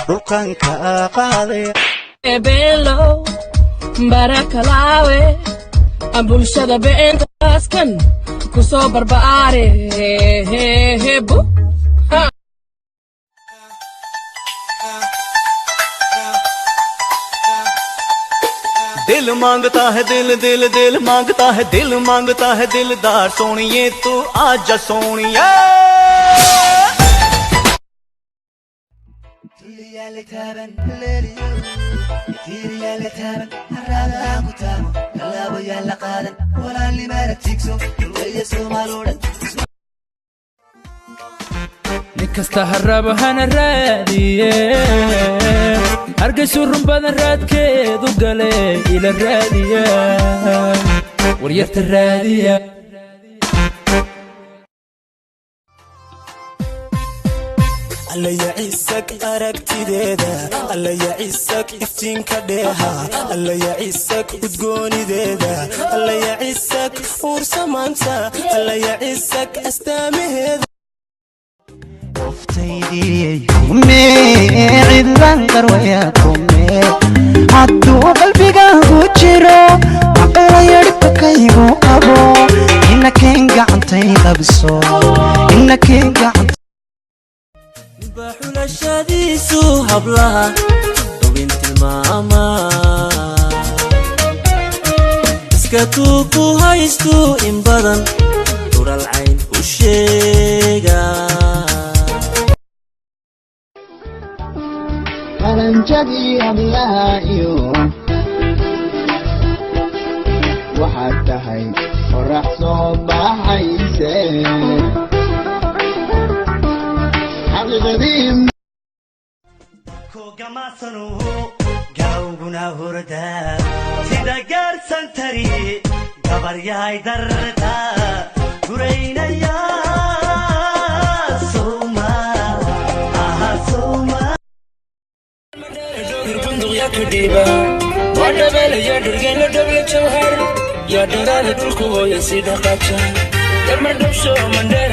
Dhulkan kaa qaadaya. Beelow barakalaawe, bulshada beentaaskan ku soo barbaare bu. दिल मांगता है दिल दिल दिल मांगता है दिल मांगता है दिलदार सोनिए तू आजा सोनिए। Nin kasta ha rabo hana raadiye, hargaysu run badan raadkeedu gale ila raadiya, waryarta raadiya. Alla yacisak aragtideeda, alla yacisak iftiinka dheeha, alla yacisak udgoonideeda, alla yacisak uursamaanta, alla yacisak astaamaheeda. Cidlan qarwaya kume hadduu qalbigaagu jiro aqlayarhbakaygu qabo inakeen gacantay qabso inakeen gacanta. Xulashadiisu hablaha dhubin tilmaama iska tuuku haystu in badan tural cayn u sheega. Qalanjadii hablaha iyo waxaad tahay qorax soo baxayse xaqiiqadii. Gawguna hurda sida gaarsan tari gabaryahay darta guraynaya soma aha soma. Yaa dharaada dhulku hooya si dhaqaaja dama dhowsho mandheer.